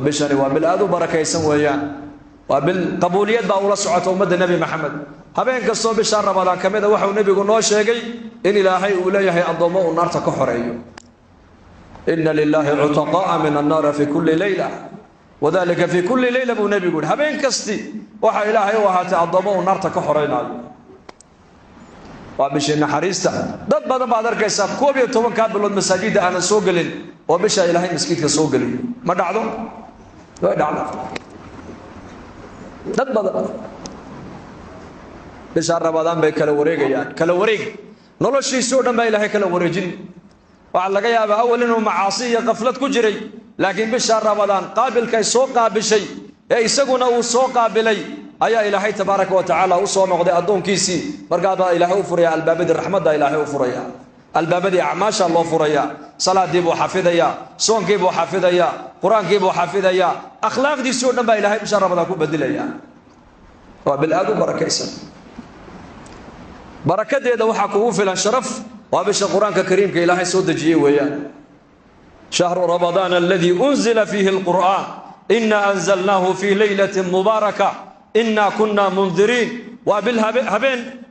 Bishani waa bil aad u barakaysan weeyaan, waa bil qabuuliyad baa ula socota ummadda Nebi Maxamed. Habeen kastoo bishaa Ramadaan ka mid a waxau nebigu noo sheegay in Ilaahay uu leeyahay addoommo uu naarta ka xoreeyo. Ina lilaahi cutaqaa'a min annaari fi kulli leyla, wadalika fi kulli leyla buu nebigu yihi. Habeen kasti waxaa Ilaahay u ahaatay addoommo uu naarta ka xoreynaayo. Waa bishii naxariista. Dad badan baad arkaysaa 11-kaa bilood masaajidda aanan soo gelin oo bishaa Ilaahay maskiidka soo geliyo. Ma dhacdo? Way dhacda. Dad badan bishaa Ramadaan bay kala wareegayaan, kala wareeg noloshiisii o dhan baa Ilaahay kala wareejin. Waxaa laga yaabaa awal inuu macaasi iyo qaflad ku jiray, laakiin bishaa Ramadaan qaabilkay soo qaabishay ee isaguna uu soo qaabilay ayaa Ilaahay tabaaraka wa tacaala u soo noqday addoonkiisii. Markaabaa Ilaahay u furaya albaabadii raxmadda, Ilaahay u furaya albaabadii acmaasha loo furaya. Salaadii buu xafidayaa, soonkii buu xafidayaa, qur-aankii buu xafidayaa, akhlaaqdiisii o dhan baa Ilahay bisha Ramadaan ku bedilaya. Waa bil aad u barakaysan. Barakadeeda waxaa kugu filan sharaf, waa bisha Qur-aanka kariimka Ilaahay soo dejiyey weeyaan. Shahru Ramadaan aladii unzila fiihi alqur'aan, ina anzalnaahu fii leylatin mubaaraka, ina kunna mundiriin. Waa bil habeen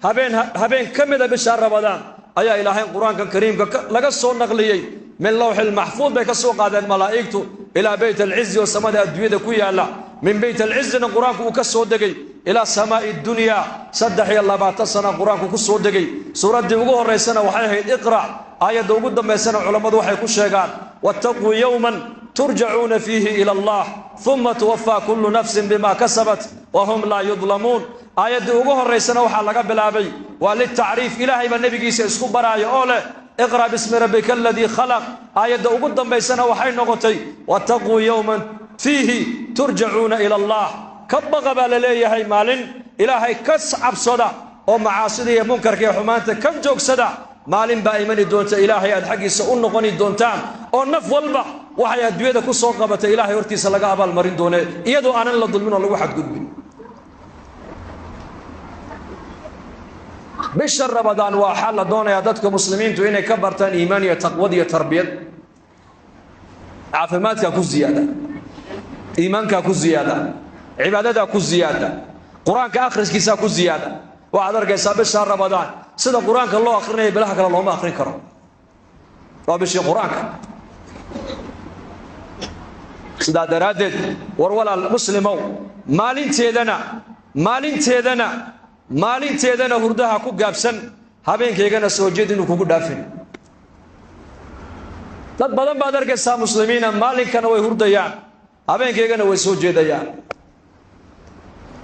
habeen habeen ka mida bisha Ramadaan ayaa Ilaahay qur-aanka kariimka laga soo naqliyey. Min lawxi lmaxfuud bay ka soo qaadeen malaa'igtu ilaa Beyt Alcizi oo samada adduunyada ku yaalla. Min Beyt Alcizina qur-aanku uu ka soo degay ilaa samaa'i dunya. 23 sana qur-aanku ku soo degay. Suuraddii ugu horraysana waxay ahayd Iqra'. Aayadda ugu dambaysana culammadu waxay ku sheegaan: wattaquu yowman turjacuuna fiihi ila Allah, uma tuwafaa kullu nafsin bima kasabat wahum laa yudlamuun. Aayaddii ugu horraysana waxaa laga bilaabay waa litacriif, Ilaahay baa nebigiisa isku baraayo oo leh iqra' bismi rabbika aladii khalaq. Aayadda ugu dambaysana waxay noqotay wattaquu yowman fiihi turjacuuna ila Allah. Ka baqa baa la leeyahay maalin Ilaahay ka cabsada oo macaasida iyo munkarka iyo xumaanta ka joogsada. Maalin baa imani doonta Ilaahay aad xaggiisa u noqoni doontaan oo naf walba waxay adduunyada ku soo qabatay Ilaahay hortiisa laga abaalmarin doone, iyadoo aanan la dulmin oo lagu xadgudbin. Bisha Ramadaan waxaa la doonayaa dadka muslimiintu inay ka bartaan iimaan iyo taqwad iyo tarbiyad. Caafimaadkaa ku ziyaada, iimaankaa ku ziyaada, cibaadadaa ku ziyaada, qur-aanka akhriskiisaa ku ziyaada. Waxaad arkaysaa bisha Ramadaan sida qur-aanka loo akrinaya bilaha kale looma akrin karo. Waa bishii qur-aanka. Sidaa daraaddeed, war walaal muslimow, maalinteedana maalinteedana maalinteedana hurdaha ku gaabsan, habeenkaygana soo jeed inuu kugu dhaafin. Dad badan baad arkaysaa muslimiina maalinkana way hurdayaan, habeenkaygana way soo jeedayaan.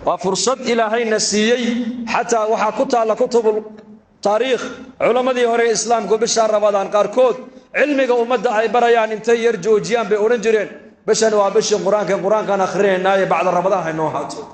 Waa fursad Ilaahayna siiyey. Xataa waxaa ku taalla kutubul taariikh, culammadii hore islaamku bisha Ramadaan qaarkood cilmiga ummadda ay barayaan intay yar joojiyaan bay odhan jireen: bishan waa bishii qur-aanka, qur-aankaan akhrinaynaaye bacda Ramadaan haynoo haato.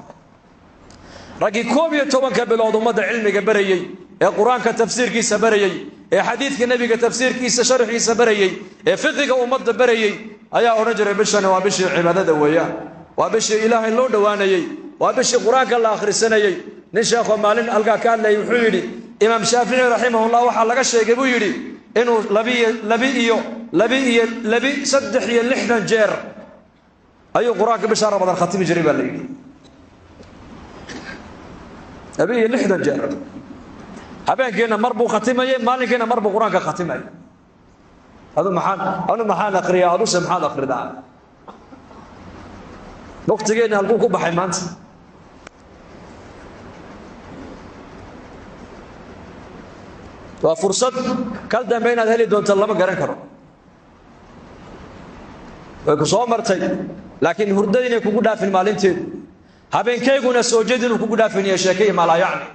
Raggii 11-ka bilood ummadda cilmiga barayey ee qur-aanka tafsiirkiisa barayey ee xadiidka nebiga tafsiirkiisa sharxiisa barayey ee fiqiga ummadda barayey ayaa odhan jiray: bishani waa bishii cibaadada weeyaan, waa bishii Ilaahay loo dhowaanayey, waa bishii qur-aanka la akhrisanayey. Nin sheekhoo maalin halkaa ka hadlayay wuxuu yidhi: Imaam Shaafici raximahullah waxaa laga sheegay buu yidhi inuu labiyo labi iyo labi iyo labi 63 jeer ayuu qur-aanka bisha Ramadaan khatimi jiray baa la yidhi. 62 jeer, habeenkiina mar buu khatimayey, maalinkiina mar buu qur-aanka khatimayay. Adu maxaan anu maxaan akriyaa? Aduse maxaad akridaa? Waktigeenna halkuu ku baxay maanta? Waa fursad kal dambe inaad heli doonto lama garan karo. Way ku soo martay, laakiin hurdada inay kugu dhaafin maalinteedu, habeenkayguna soo jeed inuu kugu dhaafin iyo sheekay maalaayacni.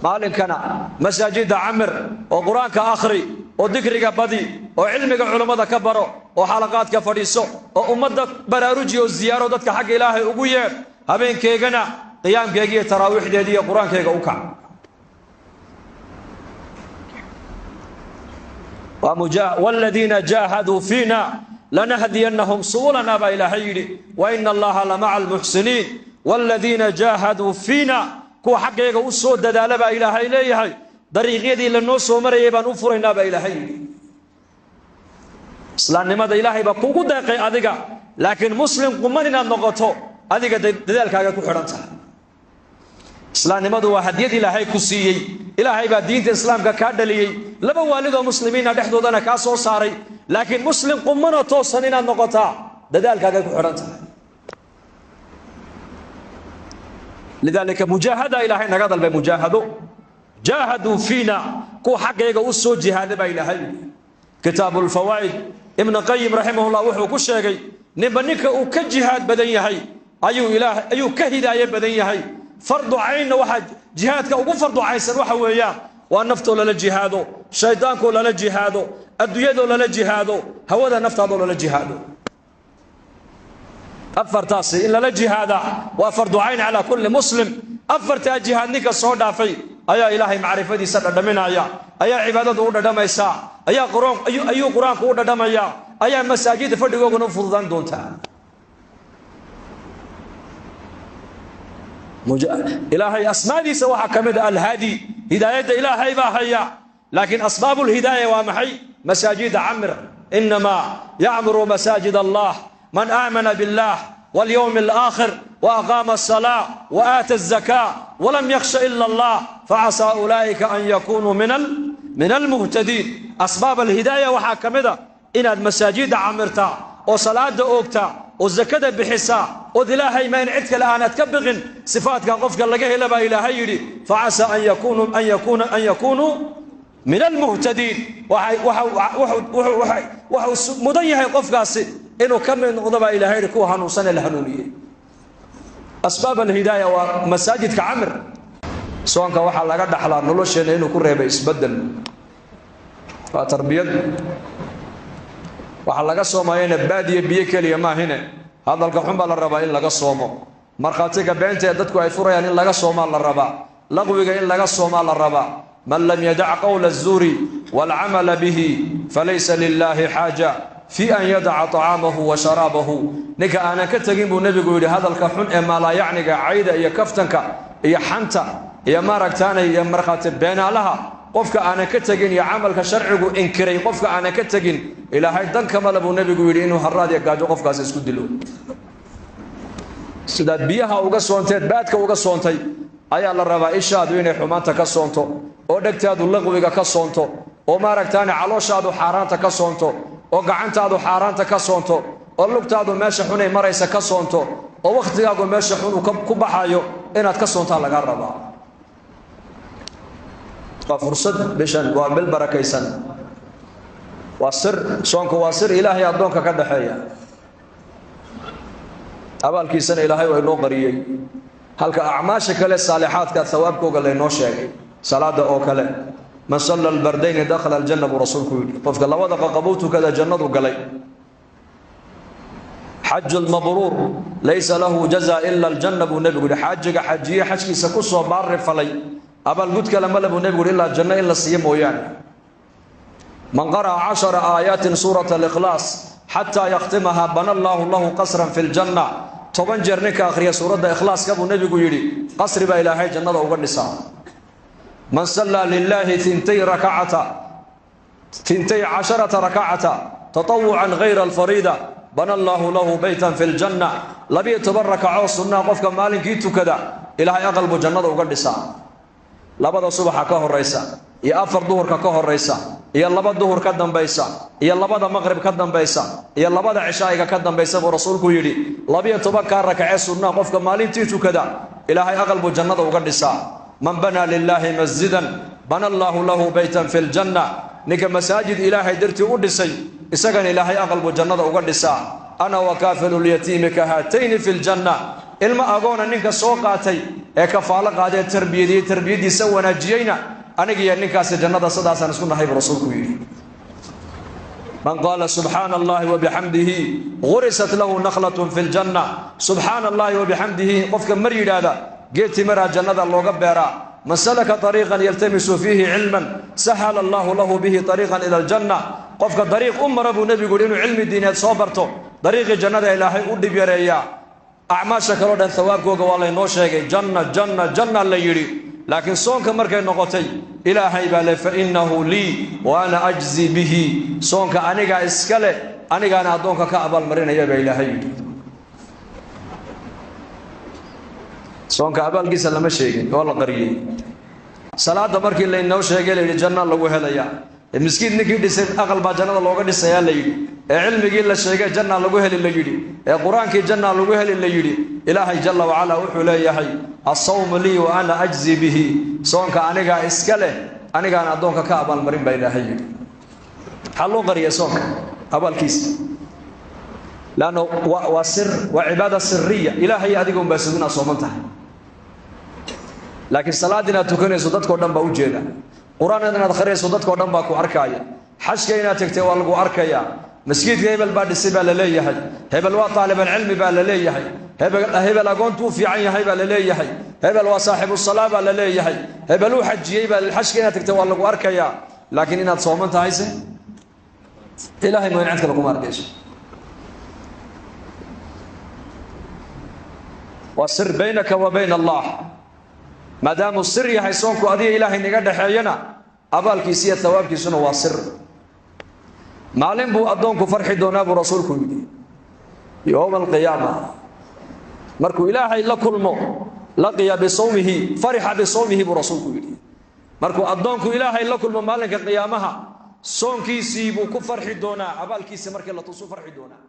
Maalinkana masaajidda camir oo qur-aanka akhri oo dikriga badi oo cilmiga culammada ka baro oo xalaqaadka fadhiiso oo ummadda baraaruji oo ziyaaro, dadka xagga Ilaahay ugu yeedh. Habeenkaygana qiyaamkeyga iyo taraawiixdeedi iyo qur-aankayga u kac. Waaladiina jaahaduu fiina lanahdiyannahum subulana baa Ilaahay yidhi, wa ina Allaha lamaca almuxsiniin. Waaladiina jaahaduu fiina, kuwa xaggayga u soo dadaala baa Ilaahay leeyahay, dariiqyadii lanoo soo marayay baan u furaynaa baa Ilaahay yidhi. Islaamnimada ilaahay baa kugu deeqay adiga, laakiin muslim quman inaad noqoto adiga dadaalkaaga ku xidhan tahay. Islaamnimadu waa hadiyad ilaahay ku siiyey. Ilaahay baa diinta islaamka kaa dhaliyey, laba waalidoo muslimiina dhexdoodana kaa soo saaray, laakiin muslim qumanoo toosan inaad noqotaa dadaalkaagay ku xidhan tahay. Lidaalika mujaahada ilaahay naga dalbay, mujaahado, jaahaduu fiina, kuwa xaggayga u soo jihaada baa ilaahay yidhi. Kitaabu lfawaa'id Ibn Qayim raximahullah wuxuu ku sheegay ninba ninka uu ka jihaad badan yahay ayuu ilaah ayuu ka hidaaye badan yahay. Fardu caynna waxaa jihaadka ugu fardu caynsan waxa weeyaan waa naftoo lala jihaado, shaydaankoo lala jihaado, adduunyadoo lala jihaado, hawada naftaadoo lala jihaado. Afartaasi in lala jihaada waa fardu cayn calaa kulli muslim. Afartaa jihaad ninka soo dhaafay ayaa ilaahay macrifadiisa dhadhaminaya, ayaa cibaadadu u dhadhamaysaa, ayaa ayuu qur-aanku u dhadhamaya, ayaa masaajidda fadhigooguna u fududaan doontaa. Ilaahay asmaadiisa waxaa ka mid a alhaadi, hidaayadda ilaahay baa haya, laakiin asbaabu lhidaaya waa maxay? Masaajida camir. Inamaa yacmuru masaajid allah man aamana billah walyowmi alaakhir waaqaama asalaa wa aata azakaa walam yakhsha ila allah facasaa ulaa'ika an yakunuu min almuhtadiin. Asbaab alhidaaya waxaa ka mid a inaad masaajidda camirtaa oo salaada oogtaa oo zakada bixisaa ood ilaahay ma in cid kale aanaad ka biqin. Sifaadka qofka laga hela baa ilaahay yidhi facasaa an yakunuu min almuhtadiin. Waxuu mudan yahay qofkaasi inuu ka mid noqdo baa ilahay yidhi kuwa hanuunsan ee la hanuuniyey. Asbaab alhidaaya waa masaajidka camir. Soonka waxaa laga dhaxlaa nolosheenna inuu ku reebay isbedel, waa tarbiyad. Waxaa laga soomayana baadiya biyo keliya maahine, hadalka xun baa la rabaa in laga soomo, markhaatiga beenta ee dadku ay furayaan in laga soomaa la rabaa, laqwiga in laga soomaa la rabaa. Man lam yadac qowla azuuri waalcamala bihi falaysa lilaahi xaaja fii an yadaca طacaamahu wa sharaabahu. Ninka aanan ka tegin buu nebigu yidhi hadalka xun ee maalaayacniga, cayda iyo kaftanka iyo xanta iyo maaragtaanay iyo markhaati beenaalaha, qofka aanan ka tegin iyo camalka sharcigu inkiray qofka aanan ka tegin, ilaahay dan kamale buu nebigu yidhi inuu haraad iyo gaajo qofkaasi isku dilo. Sidaad biyaha uga soonteed baadka uga soontay ayaa la rabaa ishaadu inay xumaanta ka soonto, oo dhegtaadu laqwiga ka soonto, oo maaragtaane calooshaadu xaaraanta ka soonto, oo gacantaadu xaaraanta ka soonto, oo lugtaadu meesha xunay maraysa ka soonto, oo wakhtigaagu meesha xun uu ku baxayo inaad ka soontaa lagaa rabaa. Waa fursad bishan, waa bil barakaysan, waa sir. Soonku waa sir ilaahay addoonka ka dhaxeeya, abaalkiisana ilaahay waa inoo qariyey, halka acmaasha kale saalixaadka hawaabkooga laynoo sheegay. Salaada oo kale, man salla albardayni dakhala aljanna buu rasuulku yidhi, qofka labada qaqabuu tukada jannadu galay. Xaju lmabruur laysa lahu jaza ila aljanna buu nebigu yidhi, xaajiga xajiye xajkiisa ku soo baari falay abaalgud kale male buu nebigu yidhi ilaa janno in la siiyo mooyaane. Man qara'a 10 aayaatin suurata alikhlaas xataa yakhtimaha bana allaahu lahu qasran fi ljanna. 10 jeer ninka akhriya suuradda ikhlaaska buu nebigu yidhi qasri baa ilaahay jannada uga dhisaa. Man sallaa lilaahi 12 rakacata tatawucan hayra alfariida bana allaahu lahu beytan fi ljanna. 12 rakacoo sunnaa qofka maalinkii tukada ilaahay aqal buu jannada uga dhisaa. Labada subaxa ka horaysa iyo 4 duhurka ka horaysa iyo 2 duhur ka dambaysa iyo 2 maqrib ka dambaysa iyo 2 cishaa'iga ka dambaysa buu rasuulku yidhi 12 rakacee sunnaa qofka maalintii tukada ilaahay aqal buu jannada uga dhisaa. Man banaa lilaahi masjidan bana allaahu lahu beytan fi ljanna. Ninka masaajid ilaahay dartii u dhisay isagana ilaahay aqal buu jannada uga dhisaa. Ana wakaafilu lyatiimi ka haatayni fi ljanna. Ilma agoona ninka soo qaatay ee kafaalo qaadee tarbiyadiyey tarbiyadiisa wanaajiyeyna anigiyo ninkaasi jannada sidaasaan isku nahay buu rasuulku yidhi. Man qaala subxaana allahi wabixamdihi gurisat lahu nakhlatun fi ljanna. Subxaana allahi wabixamdihi qofka mar yidhaahda geed timiraa jannada looga beeraa. Man salaka طariiqan yaltamisu fiihi cilman sahala allahu lahu bihi طariiqan ila aljanna. Qofka dariiq u mara buu nebigu yidhi inuu cilmi diineed soo barto, dariiqii jannada ilaahay u dhib yareeyaa. Acmaasha kaleo dhan hawaabkooga waa laynoo sheegay, janna janna janna la yidhi, laakiin soonka markay noqotay ilaahay baa le fa innahu lii wa ana ajzi bihi. Soonka anigaa iska leh, Anigaana addoonka ka abaalmarinaya baa Ilaahay yidhi. Soonka abaalkiisa lama sheegin, waa la qariyey. Salaada markii laynoo sheegay layidhi janna lagu helayaa, miskiin ninkii dhisay aqal baa jannada looga dhisayaa la yidhi, ee cilmigii la sheegay janna lagu heli la yidhi, ee qur-aankii janna lagu heli la yidhi, Ilaahay jalla wacalaa wuxuu leeyahay: asawmu lii wa ana ajzi bihi. Soonka anigaa iska leh, anigaana addoonka ka abaalmarin baa Ilaahay yidhi. Maxaa loo qariyay soonka abaalkiisa? Leanna waa sir, waa cibaada siriya. Ilaahay adiga unbaa sug inaad sooman tahay, laakiin salaad inaad tukanayso dadkao dhan baa u jeeda, qur-aan inaad akhriyayso dadkao dhan baa ku arkaaya, xajka inaad tegtay waa lagu arkayaa, masjidka hebel baa dhisay baa la leeyahay, hebel waa taalibalcilmi baa la leeyahay, hebel agoontuu fiican yahay baa la leeyahay, hebel waa saaxibu salaa baa la leeyahay, hebel uu xajiyey baa, xajka inaad tegtay waa lagu arkayaa, laakiin inaad sooman tahayse Ilahay mooyaan cid kale kuma arkayso. Waa sir baynaka wa bayna Allah. Maadaamuu sir yahay soonku adiga Ilaahay naga dhexeeyana, abaalkiisa iyo thawaabkiisuna waa sir. Maalin buu addoonku farxi doonaa buu rasuulku yidhi, yowma alqiyaama, markuu Ilaahay la kulmo. Laqiya bisawmihi, farixa bisawmihi buu rasuulku yidhi. Markuu addoonku Ilaahay la kulmo maalinka qiyaamaha, soonkiisii buu ku farxi doonaa, abaalkiisa markii la tusuu farxi doonaa.